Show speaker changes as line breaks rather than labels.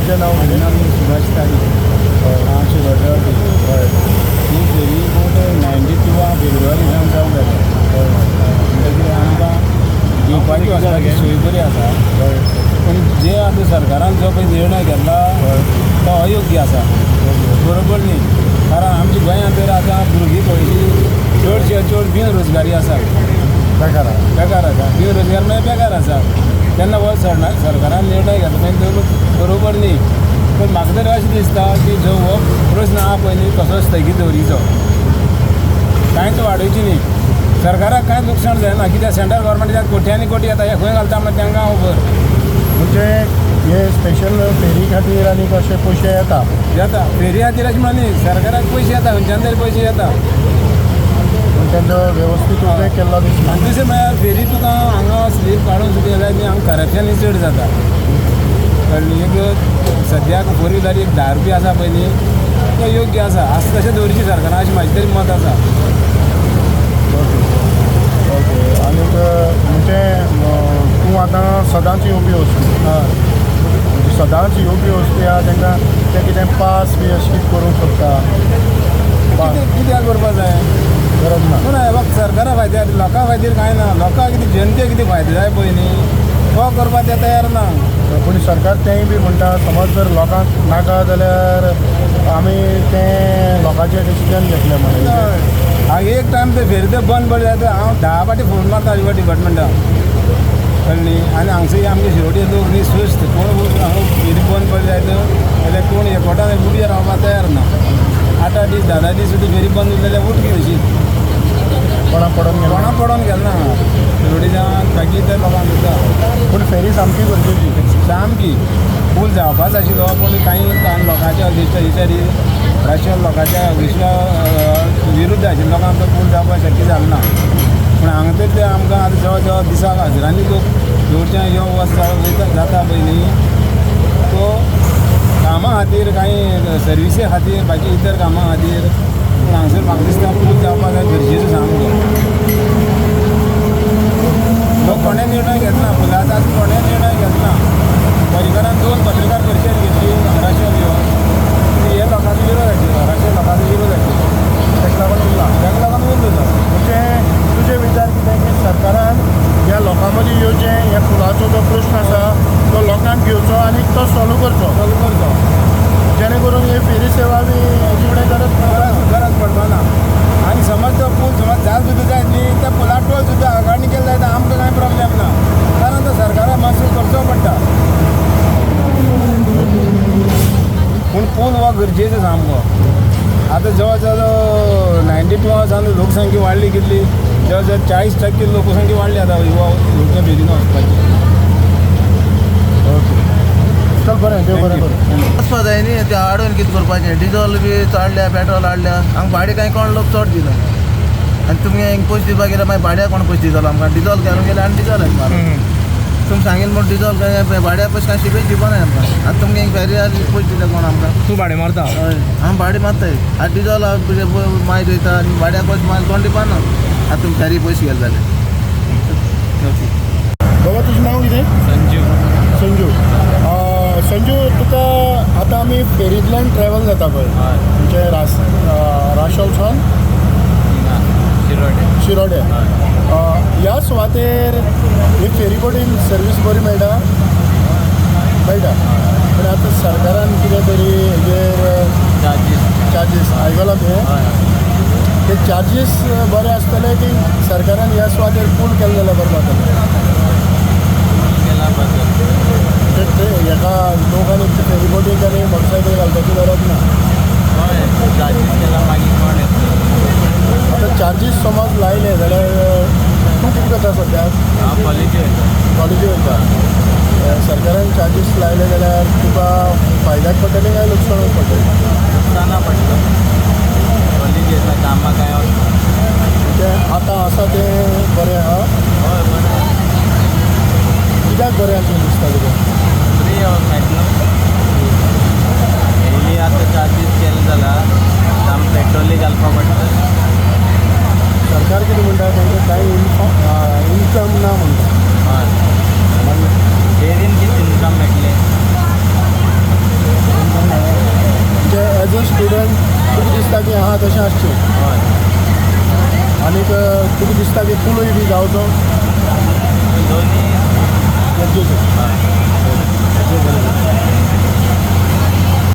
तुमचें नांव
म्हजें नांव सुभाष तारी. हांव शिरोड्या.
हय.
ही फेरी बोट 92 फेब्रुवारी सावन चालू जाली. म्हणटकीर आमकां घेवपाची वचपाची सोय बरी आसा.
हय.
पूण जे आतां सरकारान जो पळय निर्णय घेतला तो अयोग्य आसा, बरोबर न्ही. कारण आमच्या गोंयांत तर आतां भुरगीं पळयली चडशे चड बेरोजगारी आसा.
बेकार आहा.
बेकार आसा, बेरोजगार म्हळ्यार बेकार आसा. तेन्ना हो सरकारान निर्णय घेतला तेन्ना बरोबर न्ही. पूण म्हाका तरी अशें दिसता की जो हो प्रस्न आहा पळय न्ही तसोच स्थगीत दवरिचो, कांयच वाडोवची न्ही. सरकाराक कांयच लुकसाण जायना, कित्याक सेंट्रल गव्हर्मेंटाच्यान कोट्यांनी कोटी येता, हे खंय घालता म्हणल्यार तांकां खबर.
म्हणजे हे स्पेशल फेरी खातीर आनी कशे पयशे येता?
येता फेरी खातीर अशें म्हणून न्ही, सरकाराक पयशे येता, खंयच्यान तरी पयशे येता.
पूण तेंचो वेवस्थीत उपेग केल्लो दिसना.
आनी दुसरें म्हळ्यार फेरी तुका हांगा स्लीप काडून सुद्दां जाल्यार न्ही हांगा करप्शन चड जाता. कळ्ळें? एक सद्याक फोर व्हिलर एक 10 रुपया आसा पळय न्ही, तो योग्य आसा, आसा तशें दवरची सरकारान अशें म्हाजें तरी मत आसा.
Okay okay. आनीक म्हणजे तूं आतां सदांच येवपी वचपी?
हय.
म्हणजे सदांच येवपी वचपी आहा तांकां ते कितें पास बी अशें कितें करूंक शकता?
कित्याक करपा जाय?
गरज ना.
पूण हे बघ सरकारा फायद्यार, लोकां खातीर कांय ना. लोकांक कितें जनतेक कितें फायदो जाय पळय न्ही, तो करपाक ते तयार ना.
पूण सरकार तेंय बी म्हणटा, समज जर लोकांक नाका जाल्यार आमी तें लोकांचें डिसिजन घेतलें म्हणून.
हांव एक टायम ते फेरी ते बंद पडले जाल्यार हांव 10 फावटी फोन मारता रिवर डिपार्टमेंटाक. कळ्ळें न्ही? आनी हांगसर आमचे शिरोडे लोक न्ही सुस्त, कोण हांगा फेरी बंद पडली जायत जाल्यार कोण एकवटान उबे रावपाक तयार ना. 8-8 दीस 10-10 दीस सुद्दां फेरी बंद उरली जाल्यार उठ अशी
कोणाक पडोन गेलो?
कोणा पडोन गेल ना शिरोडीच्यान, बाकी इतर लोकांक सुद्दां.
पूण फेरी सामकी गरजेची.
सामकी पूल जावपाच आशिल्लो, पूण कांय लोकांच्या अगेन्स्ट राष्ट्रीय लोकांच्या अगेन्स्ट विरुद्ध आशिल्ल्या लोकांक तो पूल जावपाक शक्य जालें ना. पूण हांगा तर ते आमकां आतां जवळ जवळ दिसाक हजरांनी लोक येवच्यान यो वच जाता पळय न्ही, तो कामां खातीर कांय सर्विसे खातीर बाकी इतर कामां खातीर. पूण हांगसर म्हाका दिसता पूल जावपाक जाय गरजेचो सामको. लोक कोणें निर्णय घेतना पुलाचो आतां कोणें निर्णय घेतना. पर्रीकारान 2 पत्रकार परिशद घेतली राष्ट्रीय येवन, हे लोकांचो विरोध आशिल्लो, राष्ट्रीय लोकांचो विरोध आशिल्लो,
ताका लागून उरला.
ताका लागून उरलो तो.
म्हणजे तुजे विचार कितें की सरकारान ह्या लोकां मदीं येवचें, ह्या पुलाचो जो प्रश्न आसा तो लोकांक घेवचो आनी तो सॉल्व करचो.
सॉल्व करचो,
जेणे करून ही फेरी सेवा बी हेची फुडें गरज पडना.
गरज पडपा ना. आनी समज तो पूल समज जाल सुद्दां जायत न्ही, त्या पुला टोल सुद्दां आगाणी केले जायत, आमकां कांय प्रॉब्लेम ना, कारण तो सरकाराक मातसो करचो पडटा. पूण पूल हो गरजेचो सामको. आतां जवळ जवळ 92 सावन लोकसंख्या वाडली कितली, जवळ जवळ 40% लोकसंख्या वाडली आतां येवच्या फेरीन वचपाची.
ओके, चल बरें, देव बरें करूं.
वचपा जाय न्ही, ते हाडून कितें करपाचें? डिजल बी चडल्या, पेट्रोल हाडल्या, हांगा भाडें कांय कोण लोक चड दिना. आनी तुमी हिंग पयशे दिवपाक गेल्यार मागीर भाड्याक कोण पयशे दितलो आमकां? डिजल घालून गेले आनी डिजल मारून तुमी सांगिल्लें म्हूण डिजल काय भाड्या पयशे कांय शिपेच दिवपा नाय आमकां. आतां तुमगे हिंग फेरी पयशे दिता कोण आमकां?
तूं भाडें मारता?
हय, हांव भाडें मारताय. आतां डिजल मायज वयता आनी भाड्या पयशे मायज कोण दिवपा ना. आतां तुमी फेरी पयशे गेले जाल्यार. ओके.
बाबा तुजें नांव कितें?
संजू.
संजू. संजू, तुका आतां आमी फेरींतल्यान ट्रॅवल जाता पळय, म्हणजे राशोल सावन
शिरोडे,
शिरोडे ह्या सुवातेर ही फेरी बोटीन सर्वीस बरी मेळटा? मेळटा. पूण आतां सरकारान कितें तरी हेजेर चार्जीस आयकलां तुवें? ते चार्जीस बरे आसतले की सरकारान ह्या सुवातेर पूल केले जाल्यार बरें जातलें? हेका लोकांनी फेरी बोटीक आनी मोटरसायकल घालपाची गरज ना. आतां चार्जीस समज लायले जाल्यार तूं कितें करता सद्याक? कॉलेजी वयता. सरकारान चार्जीस लायले जाल्यार तुका फायद्याक पडटलें काय लुकसाणूच पडटलें?
लुकसाना पडटलें. कॉलेजी वयता, कामाक काय
म्हणजे आतां आसा तें बरें आहा?
हय, बरें.
कित्याक बरें आसा दिसता तुका?
फ्री मेळटा न्हू. येयली आतां चार्जीस केले जाल्यार आम पेट्रोलूय घालपाक पडटा.
सरकार कितें म्हणटा, तांकां कांय इनकम ना म्हणटा.
हय,
मागीर
फेरीन कितें इनकम मेळटलें?
तुका दिसता की आहा तशें आसचें?
हय.
आनीक तुका दिसता की पुलूय बी जावचो?
दोनी.
गरजेचो.
हय.